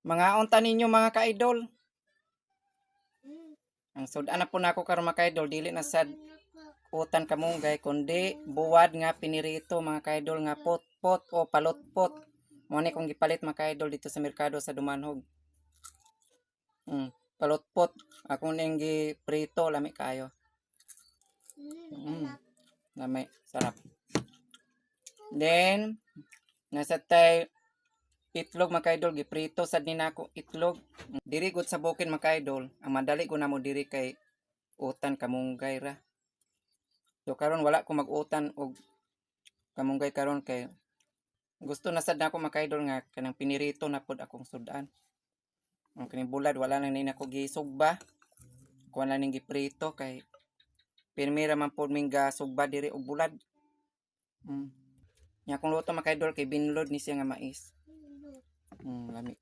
Mga unta ninyo, mga ka-idol. Ang sudan na po nako karon, mga ka-idol, dili na sad utan kamunggay kundi buwad nga pinirito, mga ka-idol, nga pot-pot o palotpot. Mo ni kong gipalit, mga ka-idol, dito sa merkado sa Dumanhog. Palotpot ako ning giprito, lami kayo. Lami, sarap. Then nasa tay itlog, mga ka-idol, giprito sad ni nako itlog. Diri gud sa bukid, mga ka-idol, ang madali ko namo diri kay utan kamunggay ra. So karon wala ko mag-utan og kamunggay karon kay gusto na sad nako, mga ka-idol, nga kanang pinirito na pod akong sudan. Ang kaning bulad wala lang ni nako gisugba. Kuan lang ning giprito kay pirmi ra man pod ming gasugba diri og bulad. Nya akong luto, mga ka-idol, kay binlod ni siya nga mais. Lami.